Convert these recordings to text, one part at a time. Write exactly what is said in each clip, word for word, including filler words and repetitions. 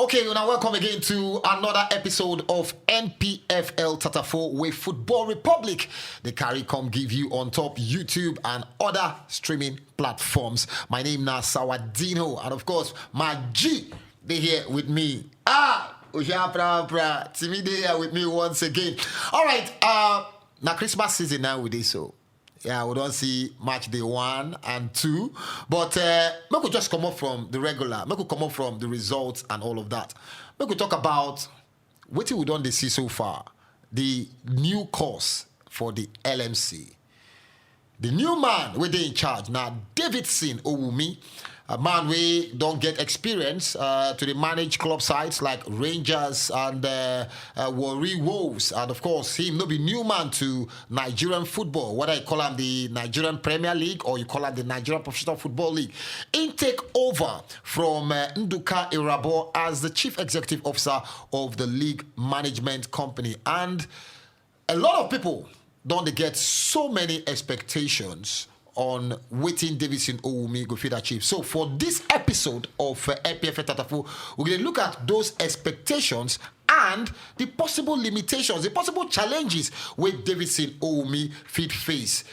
Okay, now welcome again to another episode of N P F L Tatafo, where Football Republic, the carry come give you on top YouTube and other streaming platforms. My name now Sawadino, and of course, my G, they here with me. Ah, Oja Pra Pra, Timmy, they here with me once again. All right, uh, now Christmas season now with this, so yeah, we don't see match day one and two, but uh, make we just come up from the regular, make we come up from the results and all of that. Make we talk about what we don't see so far, the new course for the L M C. The new man wey dey in charge now, Davidson Owumi, a man wey don't get experience uh, to the manage club sides like Rangers and uh, uh, Warri Wolves, and of course him no be new man to Nigerian football, whether you call him the Nigerian Premier League or you call him the Nigerian Professional Football League. In take over from uh, Nduka Irabo as the chief executive officer of the league management company, and a lot of people don't they get so many expectations on waiting Davidson Owumi go fit achieve. So for this episode of uh, N P F L Tatafo, we're going to look at those expectations and the possible limitations, the possible challenges where Davidson Owumi fit face.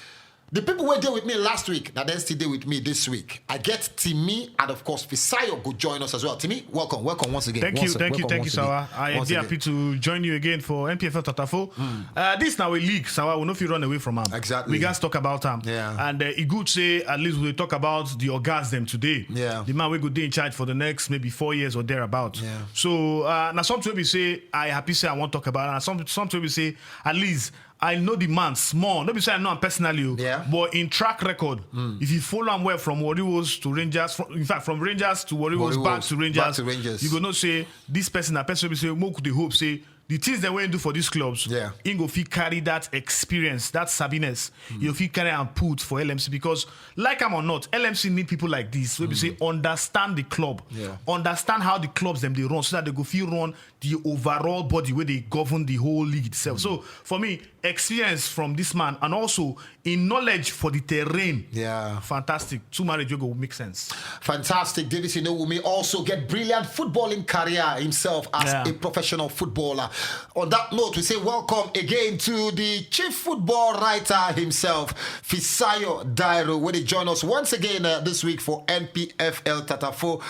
The people were there with me last week, now they still there with me this week. I get Timmy and of course Fisayo go join us as well. Timmy, welcome, welcome once again. Thank you, thank you, thank you, Sawa. I am happy to join you again for N P F L Tatafo. Mm. Uh, this now a league, Sawa. We know if you run away from him. Exactly. We guys talk about him. Yeah. And uh, it good say at least we talk about the orgasm today. Yeah. The man we go be in charge for the next maybe four years or thereabout. Yeah. So uh, now something we say I happy say I want to talk about. And some something we say at least I know the man small. No be say I know him personally, oh, yeah, but in track record, mm, if you follow him well from Warri Wolves to Rangers, from, in fact, from Rangers to Warri Wolves, back to Rangers, back to Rangers, you go know say this person, a person we say, make we dey hope say the things that we do for these clubs, yeah, he go fit carry that experience, that savviness, mm, you fit carry and put for L M C because, like him or not, L M C need people like this. We mm, say understand the club, yeah, understand how the clubs them they run, so that they go feel run the overall body where they govern the whole league itself. Mm. So for me, experience from this man and also in knowledge for the terrain. Yeah. Fantastic. Two marriage will make sense. Fantastic. Davis Inouye also get brilliant footballing career himself as yeah, a professional footballer. On that note, we say welcome again to the chief football writer himself, Fisayo Dairo, where they join us once again uh, this week for N P F L Tatafo.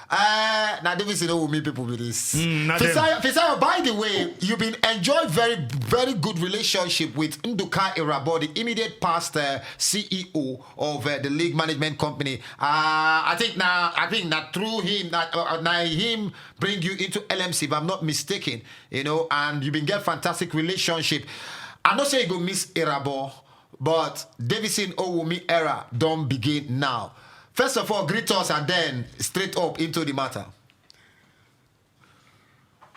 Uh, now Davis Inouye people with this. Mm, Fisayo, Fisayo, by the way, you've been enjoy very very good relationship with Nduka Irabo, the immediate past uh, C E O of uh, the league management company. Uh, I think now I think that through him that uh, now him bring you into L M C if I'm not mistaken, you know, and you've been get fantastic relationship. I know say you go miss Irabo, but Davidson Owumi era don't begin now. First of all, greet us and then straight up into the matter.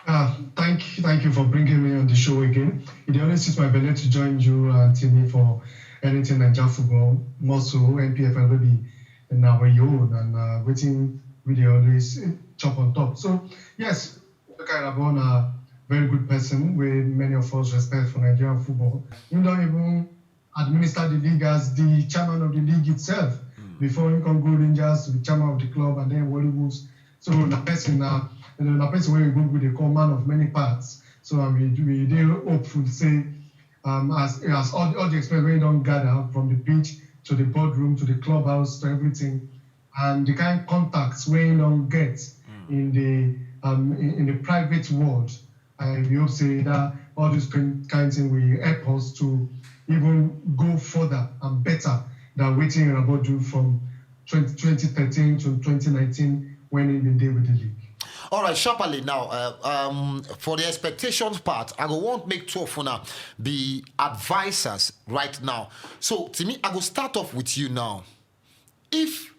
Uh, thank, thank you for bringing me on the show again. It always sits my belly to join you and Timmy for anything like Jaffa football, more so N P F L will be in our own and uh, waiting with the always chop on top. So yes, Kairabon a very good person where many of us respect for Nigerian football. You don't even administer the league as the chairman of the league itself mm. before he can go Rangers to be chairman of the club and then Warri Wolves. So the person now, you know, the person where you go with the call man of many parts. So um, we we they hopeful say um, as as all, all the experience we don't gather from the pitch to the boardroom to the clubhouse to everything, and the kind of contacts we don't get mm. in the um, in, in the private world. I we hope say that all this kind kind thing will help us to even go further and better than waiting about do from 20, 2013 to 2019 when he been there with the league. All right, sharply now, uh, um, for the expectations part, I go want make two of una be advisors right now. So, Timmy, I go start off with you now. If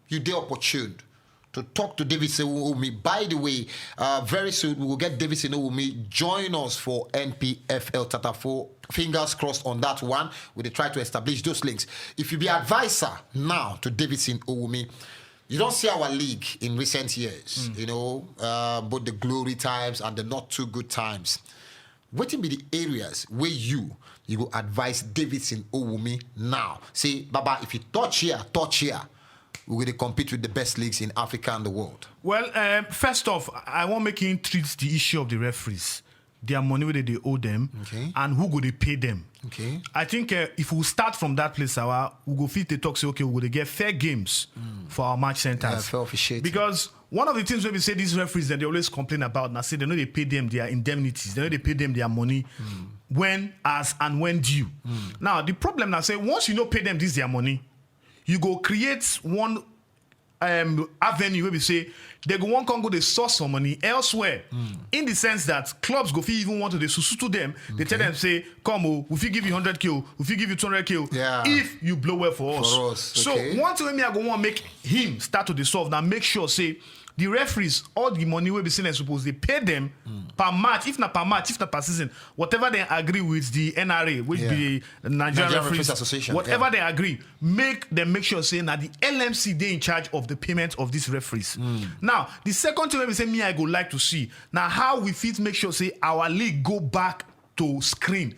you dey opportuned to talk to Davidson Owumi. By the way, uh, very soon we will get Davidson Owumi join us for N P F L Tatafo. Fingers crossed on that one. We dey try to establish those links. If you be advisor now to Davidson Owumi, you don't see our league in recent years. Mm. You know, uh, both the glory times and the not too good times. Wetin be the areas where you you go advise Davidson Owumi now? Say, Baba, if you touch here, touch here. we go dey compete with the best leagues in Africa and the world? Well, um, first off, I wan make him treat the issue of the referees, their money wey dey dey owe them, Okay. and who go dey pay them. Okay. I think uh, if we start from that place, our we go fit dey talk say, okay, we go dey get fair games for our match centers. Yeah, fair officiating. Because one of the things wey be say these referees dem dey always complain about na say dem no dey pay them their indemnities, dem no dey pay them their money when, as and when due. Now the problem na say once you no pay them this their money, you go create one um, avenue wey be say they go wan come go dey source some money elsewhere, in the sense that clubs go fit even want to dey susutu them, dey tell them say, come o, we fit give you hundred k o, we fit give you two hundred k o, Yeah. if you blow well for us. For us, So okay. One thing wey me I go wan make him start to dey solve na make sure say the referees, all the money wey be say dem suppose dey pay them per match, if na per match, if na per season, whatever dem agree with the N R A, which Yeah. be the Nigerian Nigerian Referees Referees Association, whatever yeah. Dem agree, make dem make sure say na the L M C dey in charge of the payment of these referees. Now the second thing wey be say me I go like to see na how we fit make sure say our league go back to screen.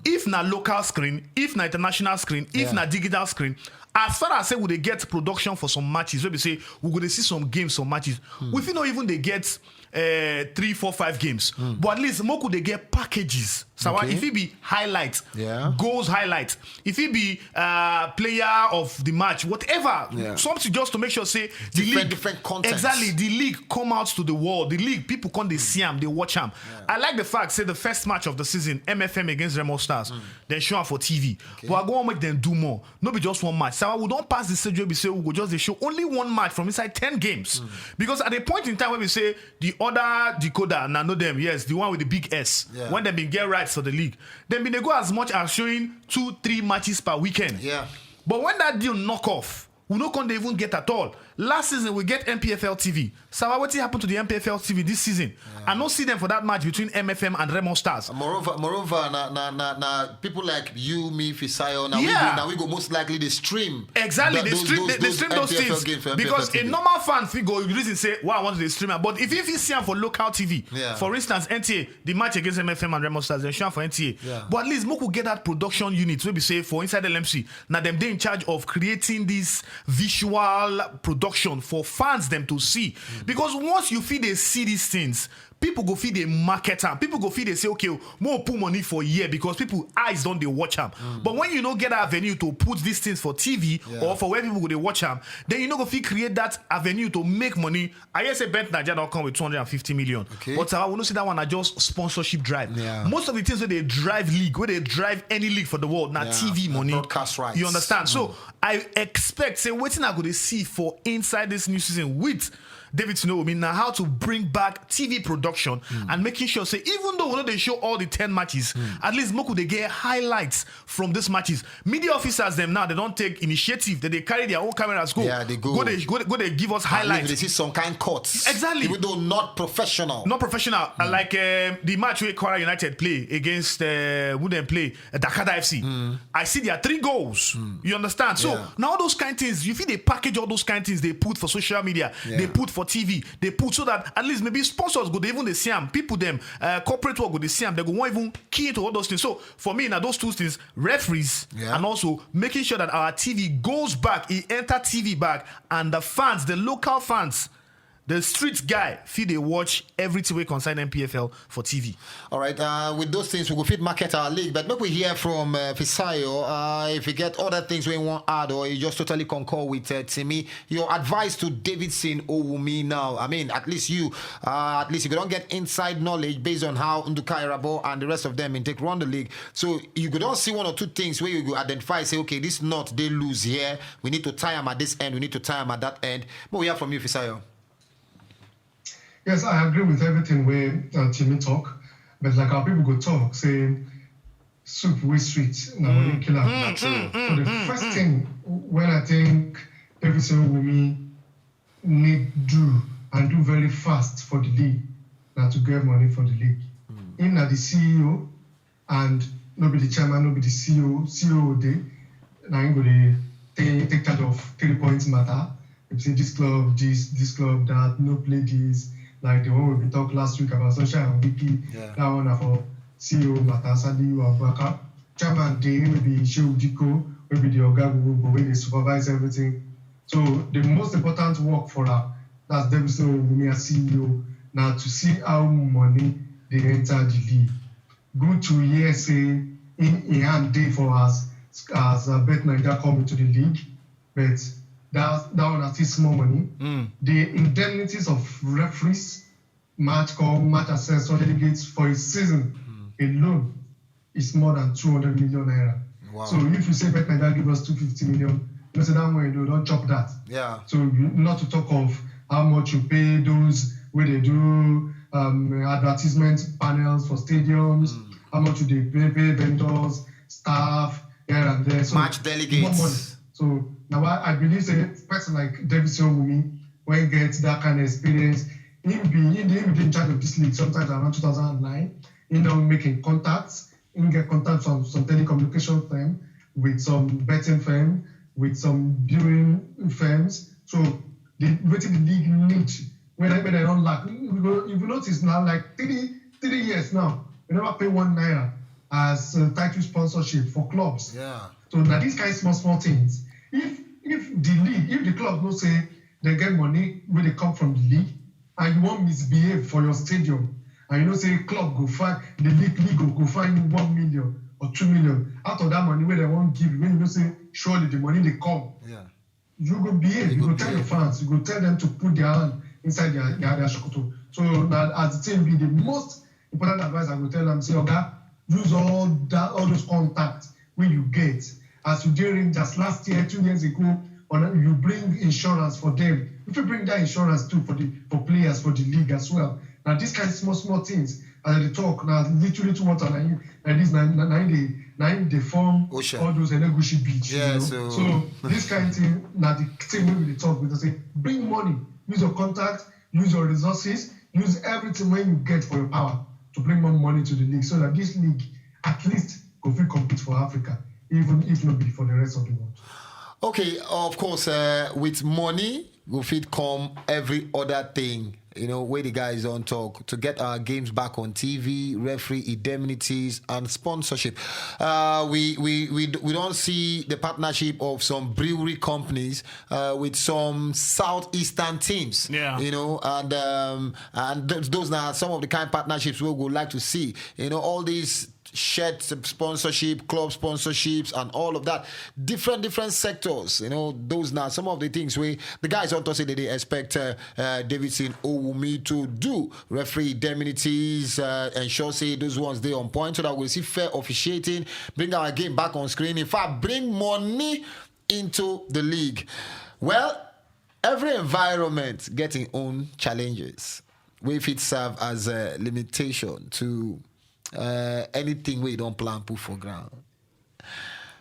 If na local screen, if na international screen, if Yeah. na digital screen, as far as say we dey get production for some matches, wey be say we go dey see some games, some matches, we fit no even dey get uh, three, four, five games, but at least make we dey get packages. So Okay. If it be highlight, Yeah. goals highlight, if it be uh, player of the match, whatever, Yeah. Something just to make sure say the Different- league, different content. Exactly, the league come out to the world, the league people come dey see am, dey watch am. I like the fact say the first match of the season, M F M against Remo Stars, dem show am for T V. But I go wan make dem do more. No be just one match. So we don pass the stage wey be say we go just dey show only one match from inside ten games. Because at a point in time wey be say the other decoder, na know them, yes, the one with the big S, Yeah. When dem bin get rights for the league, dem bin dey go as much as showing two, three matches per weekend. Yeah. But when that deal knock off, we no come dey even get at all. Last season we get N P F L T V. So wetin happen to the N P F L T V this season? I no see them for that match between M F M and Remo Stars. Moreover, moreover, na na na, na people like you, me, Fisayo, now Yeah. we go, now we go most likely the stream. Exactly, Th- they stream, they, they stream those N P F L things games for because N P F L T V. A normal fan fit go reason say, "Why I want to stream am?" But if you fit see am for local T V, Yeah. for instance, N T A, the match against M F M and Remo Stars, dem show am for N T A. Yeah. But at least make we get that production unit wey be say for inside L M C, na dem dey in charge of creating this visual production for fans dem to see. Because once you fit dey see these things, people go fit dey market am. People go fit dey say, "Okay, more put money for here," because people eyes don dey watch am. But when you no get that avenue to put these things for T V Yeah. or for where people go dey watch am, then you no go fit create that avenue to make money. I hear say Bet Naija don come with two hundred and fifty million. Okay. But uh, we know say that one na just sponsorship drive. Yeah. Most of the things wey dey drive league, wey dey drive any league for the world, na Yeah, T V na money. Broadcast rights. You understand? So I expect say wetin I go dey see for inside this new season with David Sinowomi na how to bring back T V production and making sure say even though we no dey show all the ten matches, at least make we dey get highlights from these matches. Media officers dem now, they don take initiative, they dey carry their own cameras go. Yeah, they go. Go dey go, dey- go dey give us At least highlights. They see some kind cuts. Exactly. Even though not professional. Not professional. Uh, Like um, the match wey Kwara United play against uh, who dem play, uh, Dakada F C. I see their three goals. You understand? So Yeah. Now all those kind things, you fit dey package all those kind things they put for social media, Yeah. They put for T V, they put so that at least maybe sponsors go dey even dey see am, people dem, uh, corporate world go dey see am, they go wan even key into all those things. So for me, now those two things, referees Yeah. and also making sure that our T V goes back, it enter T V back, and the fans, the local fans, the street guy fit dey watch everything wey concern N P F L for T V. All right, uh, with those things, we go fit market our league, but make we hear from uh, Fisayo. Uh, if you get other things we want add, or you just totally concur with uh, Timmy, your advice to Davidson Owumi now. I mean, at least you, uh, at least you don't get inside knowledge based on how Nduka Irabo and the rest of them in take run the league. So you go don't see one or two things where you go identify, say, okay, this knot they lose here. We need to tie them at this end. We need to tie them at that end. But we hear from you, Fisayo. Yes, I agree with everything where uh, Timmy talk, but like our people go talk, say soup wey sweet na money kill am. True. So the first thing when I think Davidson Owumi need do and do very fast for the league na to get money for the league. Him na the C E O and no be the chairman, no be the C E O, C E O dey, na him go dey take, take charge of three points matter. If say this club, this, this club, that, no play this. Like the one we been talk last week about Sunshine and Wiki. Yeah. That one na for C E O matter, Sadi Abubakar. Chairman dey, wey be Shehu Diko, wey be the oga gbogbo, wey dey supervise everything. So the most important work for her, that's Davidson Owumi as C E O, now to see how money they enter the league. Good to hear say in in hand day for us as uh, Bet Nigeria come into the league, but that that one is still small money. Mm. The indemnities of referees, match call, match assessor, delegates for a season mm. alone is more than two hundred million naira. Wow. So if you say Bet Nigeria give us two fifty million, you know say that money they don't chop that. Yeah. So you, not to talk of how much you pay those where they do um, advertisement panels for stadiums, mm. how much you they pay, pay vendors, staff, here and there. So match delegates. So now I, I believe a person like David Owumi, when get that kind of experience, him be him, him be in charge of this league sometimes around two thousand nine. He now making contacts, he get contacts from some telecommunication firm, with some betting firm, with some viewing firms. So the wetin the league need when I when I don't lack. You go if you notice now like three three years now, we never pay one naira as uh, title sponsorship for clubs. Yeah. So now these kind of small small things. If if the league, if the club no say they get money where they come from the league, and you won't misbehave for your stadium, and you know say club go find the league league go, go find you one million or two million out of that money where they won't give you, when you know say surely the money they come. Yeah. You go behave, you, you go, go tell behave. Your fans, you go tell them to put their hand inside their their, their shokoto. So now as the team be the most important advice I go tell them say, okay, use all that all those contacts when you get. As you did Rangers last year, two years ago, on you bring insurance for them. If you bring that insurance too for the for players for the league as well. Now these kind of small small things as I talk now, little little water now you and this now now they now they form Ocean. All those Elegushi beach. Yeah, you know? So, so this kind of thing now the thing we will talk because say bring money, use your contact, use your resources, use everything when you get for your power to bring more money to the league so that this league at least go fit compete for Africa, even if not be for the rest of the world. Okay, of course, uh, with money, go fit come every other thing. You know, where the guys don't talk to get our games back on T V, referee indemnities, and sponsorship. Uh, we we we we don't see the partnership of some brewery companies uh, with some southeastern teams. Yeah, you know, and um, and th- those are some of the kind of partnerships we would like to see. You know, all these shirt sponsorship, club sponsorships, and all of that. Different, different sectors. You know, those now some of the things we the guys on Thursday they expect uh, uh, Davidson Owumi to do. Referee indemnities, uh, ensure say those ones they on point so that we see fair officiating, bring our game back on screen. In fact, bring money into the league. Well, every environment getting own challenges. We fit serve as a limitation to uh, anything we don't plan put for ground.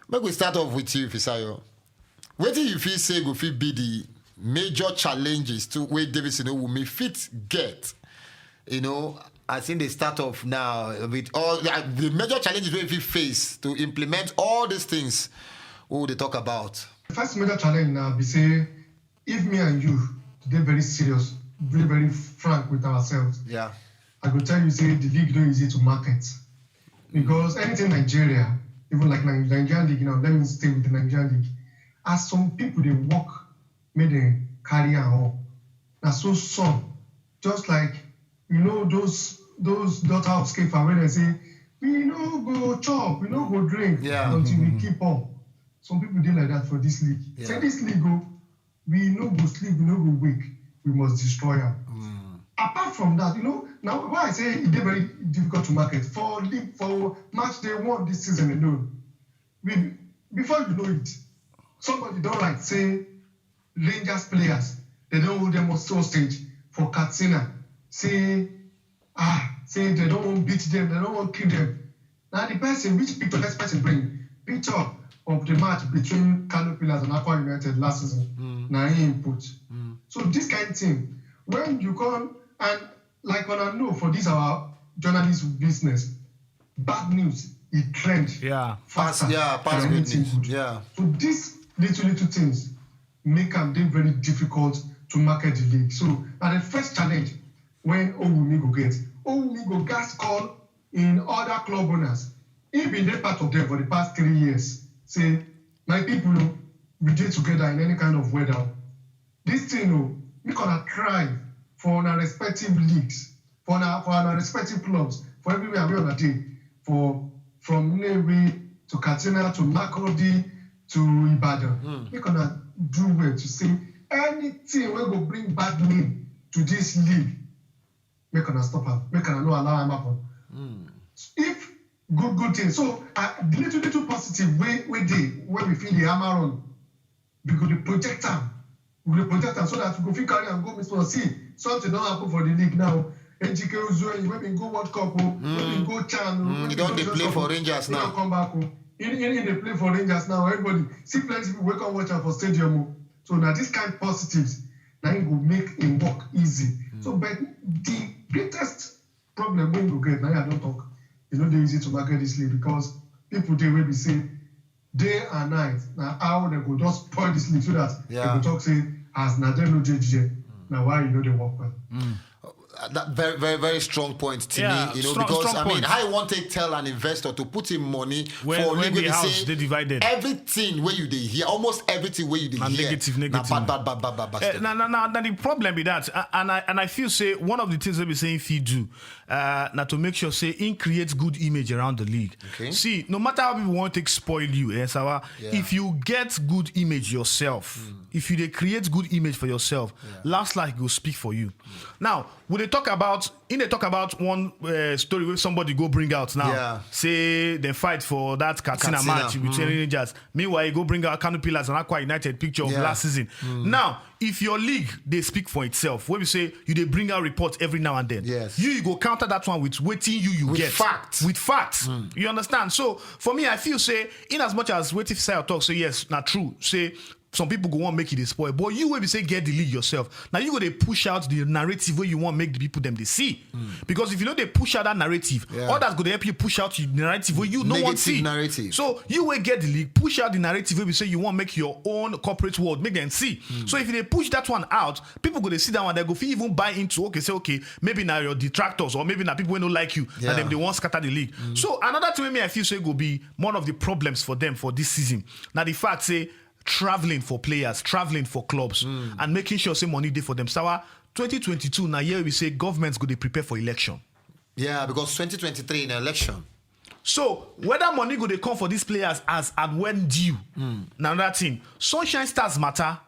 Make we start off with you, Fisayo. What do you feel say go fit be the major challenges to where Davidson Owumi fit get? You know, I think they start off now with all uh, the major challenges we fit face to implement all these things we will talk about. The first major challenge now be say if me and you today very serious, very very frank with ourselves. Yeah. I go tell you say the league no easy to market because anything Nigeria, even like Nigerian league now, let me stay with the Nigerian league. As some people they work, make them carry am up. Na so some just like you know those those daughter of Skefa where they say we no go chop, we no go drink yeah. Until mm-hmm. We keep up. Some people dey like that for this league. Yeah. Say this league go, we no go sleep, we no go wake, we must destroy am. Mm. Apart from that, you know, now why I say e dey very difficult to market for league for match day one this season alone. We before you know it, somebody don like say Rangers players they don hold them hostage for Katsina. Say ah say they don wan beat them, they don wan kill them. Na the person which picture next person bring picture of the match between Kano Pillars and Akwa United last season. Mm. Na him put. Mm. So this kind thing when you come and like una know for this our journalist business, bad news e trend yeah. Faster pass, yeah, pass than anything good. Yeah. So these little little things make am dey very difficult to market the league. So na the first challenge when Owumi go get. Owumi go gas call in other club owners. He been dey part of them for the past three years. Say my people o, we dey together in any kind of weather. This thing o, make una try for una respective leagues, for una for una respective clubs, for everywhere wey una dey, for from Nnewi to Katsina to Makurdi to Ibadan. Make una do well to say anything wey go bring bad name to this league, make una stop am, make una no allow am happen. If good good thing, so uh, the little little positive wey wey dey wey we feel dey hammer on, we go dey project am, we go dey project am so that we go fit carry am go meet for see something don happen for the league now. Ejike Ozueyi wey bin go World Cup o, wey bin go CHAN o, Mm, wey he bin don go dey Chelsea play Cup for o, Rangers wey now. don come back o. He he he dey play for Rangers now. Everybody see plenty people wey come watch am for stadium o. So na this kind positives na im go make im work easy. So but the greatest problem wey you go get na im I don talk. E no dey easy to market this league because people dey wey be say day and night na how dem go just spoil this league so that Yeah. dem go talk say as na dem no dey there na why e no dey work well. Uh, that very very very strong point to Yeah, me, you know, strong- because strong I mean, point. how you want to tell an investor to put in money When- for a when league the where you house say dey divided. Everything where you dey hear, almost everything where you dey Na hear, negative, na negative. bad, bad, bad, bad, bad, bad Eh, stuff. na, na, na, na the problem be that, uh, and I and I feel say one of the things wey be say he fit do, uh, na to make sure say he creates good image around the league. Okay. See, no matter how people want to spoil you, eh, Sawa, Yeah. if you get good image yourself, if you dey create good image for yourself, last life go speak for you. Now, we dey talk about in dey talk about one uh, story wey somebody go bring out now. Yeah. Say dem fight for that Katsina, Katsina, match between Rangers. Meanwhile, you go bring out Kano Pillars and Akwa United picture of Yeah. last season. Now, if your league dey speak for itself, wey be say you dey bring out report every now and then, Yes. you you go counter that one with wetin you you With get fact. With fact, you understand. So for me, I feel say in as much as wetin Fisayo talk, say yes, na true. Say some people go want make e dey spoil, but you wey be say get the league yourself, now you go dey push out the narrative wey you want make the people dem dey see. Because if you no dey push out that narrative, Yeah. others go dey help you push out the narrative wey you no want Negative see. Narrative. So you wey get the league, push out the narrative wey be say you want make your own corporate world make dem see. So if you dey push that one out, people go dey see that one, they go fit even buy into, okay, say okay, maybe na your detractors or maybe na people wey no like you, Yeah. and dem dey wan scatter the league. So another thing wey me I feel say go be one of the problems for them for this season, na the fact say traveling for players, traveling for clubs, and making sure say money dey for them. Sawa, twenty twenty-two na year we say governments go dey prepare for election. Yeah, because twenty twenty-three in election. So whether money go dey come for these players as and when due, na another thing. Sunshine Stars matter,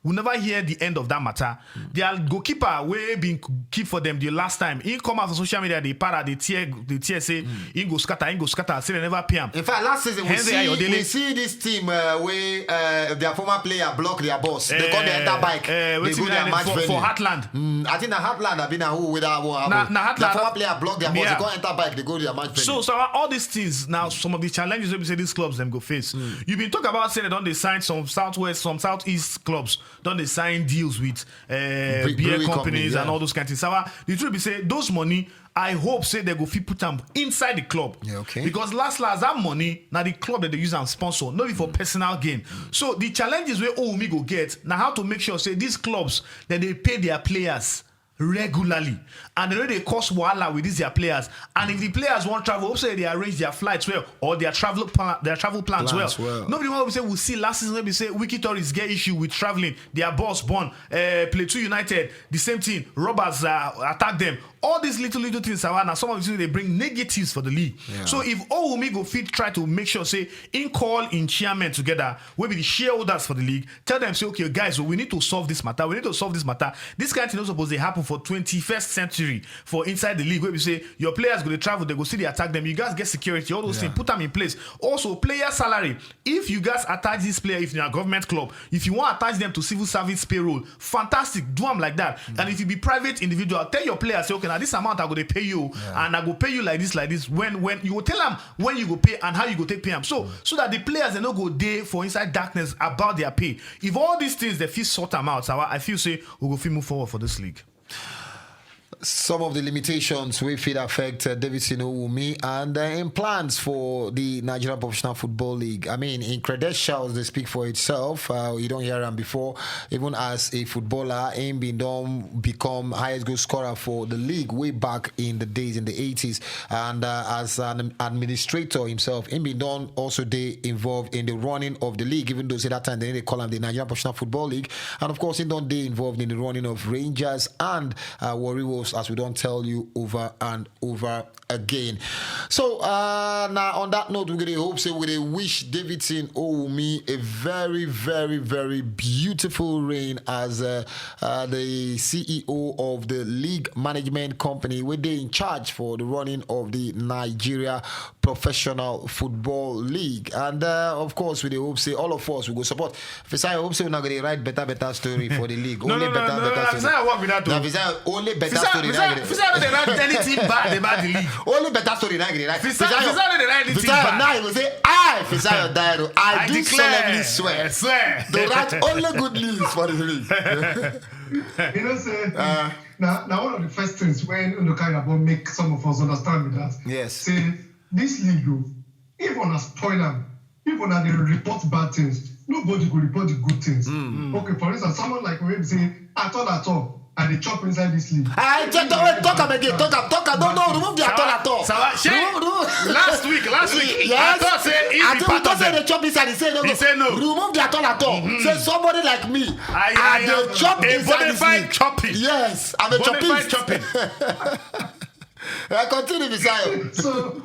we never hear the end of that matter. Their goalkeeper wey been keep for them the last time, he come out on social media, dey para, dey tear, dey tear say he go scatter, he go scatter, say they never pay am. In fact, last season we Henry see, Ayodele. We see this team uh, wey uh, their former player block their bus. They come dey enter bike. Eh, They wetin go be their that match for, venue. For Heartland. Mm, I think na Heartland abi na who wey that one Na- happen. Na Their Heartland. Former player block their bus. Yeah. They come enter bike. They go their match venue. So, so all these things now, some of the challenges wey be say these clubs dem go face. You been talk about say they don dey sign some southwest, some southeast clubs don dey sign deals with uh, Bre- beer brewery companies company, yeah. And all those kind of things. Sawa, the truth be say those money, I hope say they go fit put am inside the club. Yeah, okay. Because last last that money na the club that they use am sponsor, no be for personal gain. So the challenges wey Owumi go get na how to make sure say these clubs that they pay their players regularly and they no dey cause wahala with these their players. And if the players wan travel, hope say they arrange their flights well or their travel plan, their travel plans Plans well. Well. No be the one we say we see last season wey be say Wiki Tourist get issue with traveling, their bus burn, uh, Plateau United, the same thing, robbers uh, attack them. All these little little things, Sawa, na some of the things they bring negatives for the league. Yeah. So if Owumi go fit try to make sure say in call in chairman together, wey be the shareholders for the league, tell them say, okay, guys, so we need to solve this matter. We need to solve this matter. This kind of thing no suppose dey happen for twenty-first century for inside the league. Wey be say your players go dey travel, they go see they attack them. You guys get security, all those Yeah. things, put them in place. Also, player salary. If you guys attach this player, if you're a government club, if you want to attach them to civil service payroll, fantastic, do them like that. And if you be private individual, tell your players say, okay, now this amount I go dey pay you, and I go pay you like this, like this. When when you go tell them when you go pay and how you go take pay them, so so that the players they no go dey for inside darkness about their pay. If all these things they fit sort them out, Sawa, I feel say we go fit move forward for this league. Some of the limitations wey fit affect uh, Davidson Owumi and uh, im plans for the Nigerian Professional Football League. I mean, im credentials dey speak for itself. Uh, you don hear am before. Even as a footballer, im bin don become highest goal scorer for the league way back in the days in the eighties. And uh, as an administrator himself, im bin don also dey involved in the running of the league, even though say that time dem dey call am the Nigerian Professional Football League. And of course, im don dey involved in the running of Rangers and uh, Warri Wolves, as we don tell you over and over again. So uh, now on that note, we gonna hope say we dey wish Davidson Owumi a very, very, very beautiful reign as uh, uh, the C E O of the league management company wey dey in charge for the running of the Nigeria Professional Football League. And uh, of course, we dey hope say all of us we go support. Fisayo, I hope say una go dey write better, better story for the league. No, only no, no, better, no, better no, story. Fisayo work with that Na too. Fisayo, only better Fisayo, story. Fisayo, na Fisayo no dey write anything bad about the league. Only better story na I dey write. Fisayo, Fisayo no dey write anything Fisayo bad. Now he go say, "I, Fisayo Dairu, I, I do declare, solemnly swear I swear. to write only good news for the league." You know, say now, now one of the first things when Unu Karabor make some of us understand with that. Yes. Say this league, oh, if una spoil am, if una dey report bad things, nobody go report the good things. Okay, for instance, someone like me say at all at all, I dey chop inside this league. I just wait, talk am again, talk am, talk am. No, no, remove the at all at all. Sawa, shey, Remove, remove. Last week, last week, Yes. I thought say he I be think part we of say them. They chop inside. He say no. He say no. Remove the at all at all. Say somebody like me. I, I dey am chop a inside bona this fide league. chopping. Yes, I'm a Bona fide chopist. Chopping. I continue, Fisayo. So,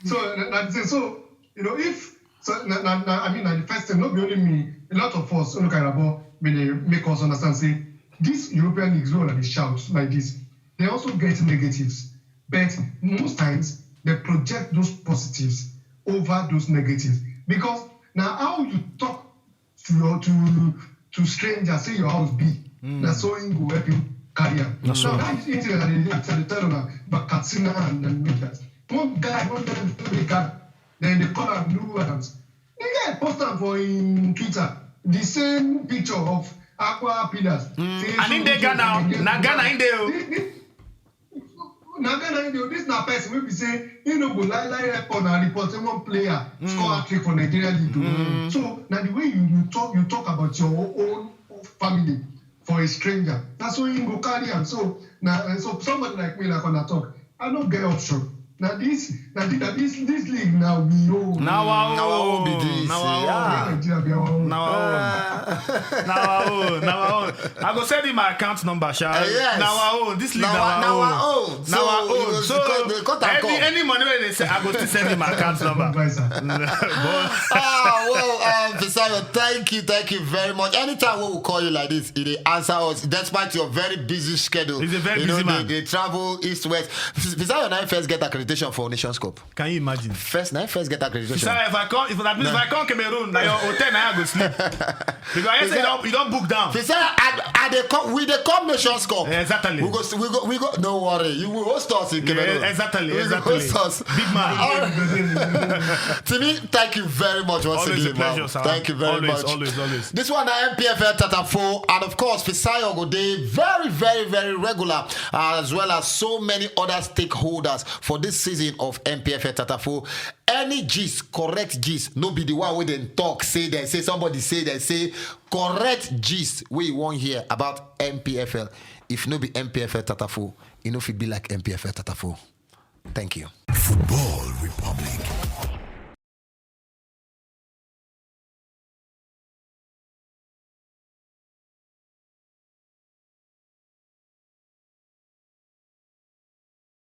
so, na- na- so, so, you know, if so, na, na, na, I mean, na the first thing, not be only me, a lot of us, Unu Karabor, may they make us understand. Say this European leagues, wey una dey shout like this, they also get negatives, but most times they project those positives over those negatives because now how you talk to your to to strangers say your house be na so im go help you carry am. Na so. Now that is thing that they dey tell tell una about Katsina and and make that one guy one guy wey dey Ghana, then they call am New Adams. The guy post am for im Twitter, the same picture of Aqua Pillars. Say And im dey so- Ghana, na Ghana im dey o. Na Ghana im dey o. This na person wey be say he no go lie lie record and report say one player score hat trick for Nigeria league o. So na the way you you talk you talk about your own family for a stranger, na so he go carry am. So na so somebody like me, like una talk, I no get option. Na this na this na this this league na we own. Na our Na our own be own. this, Na our yeah. own. Nigeria be our own. Na our own. Na our own. Na our own. I go send you my account number, sha. Uh, yes. Na our own. This league Na na our- our na our own. own. Na our So, you own. go So cut- they cut and any come. any money wey they say, I go still send you my account number. Advisor. Ah, well, um, Fisayo, thank you, thank you very much. Anytime we will call you like this, it dey answer us, despite your very busy schedule. He's a very you busy know, man. They, they travel east west. Fis- Fisayo now first get accreditation for Nations Cup. Can you imagine? First, now first get accreditation. Sir, if I come, if that means if I come Cameroon, na your hotel na I go sleep. Because I say you don you don book down. Fisayo, I, I dey come. We dey come Nations Cup. Exactly. We go, we go, we go. No worry, you will host us in Cameroon. Yeah, exactly, We exactly. Go host us. Big man. All right. Timmy, thank you very much once Always a again, man. pleasure, sir. Thank you very Always, much. Always, always. This one na N P F L Tatafo, and of course, Fisayo go dey very, very, very regular, uh, as well as so many other stakeholders for this season of N P F L Tatafo. Any gist, correct gist, no be the one wey dem talk, say dem say, somebody say dem say, correct gist wey you wan hear about N P F L. If no be N P F L Tatafo, e no fit be like N P F L Tatafo. Thank you. Football Republic.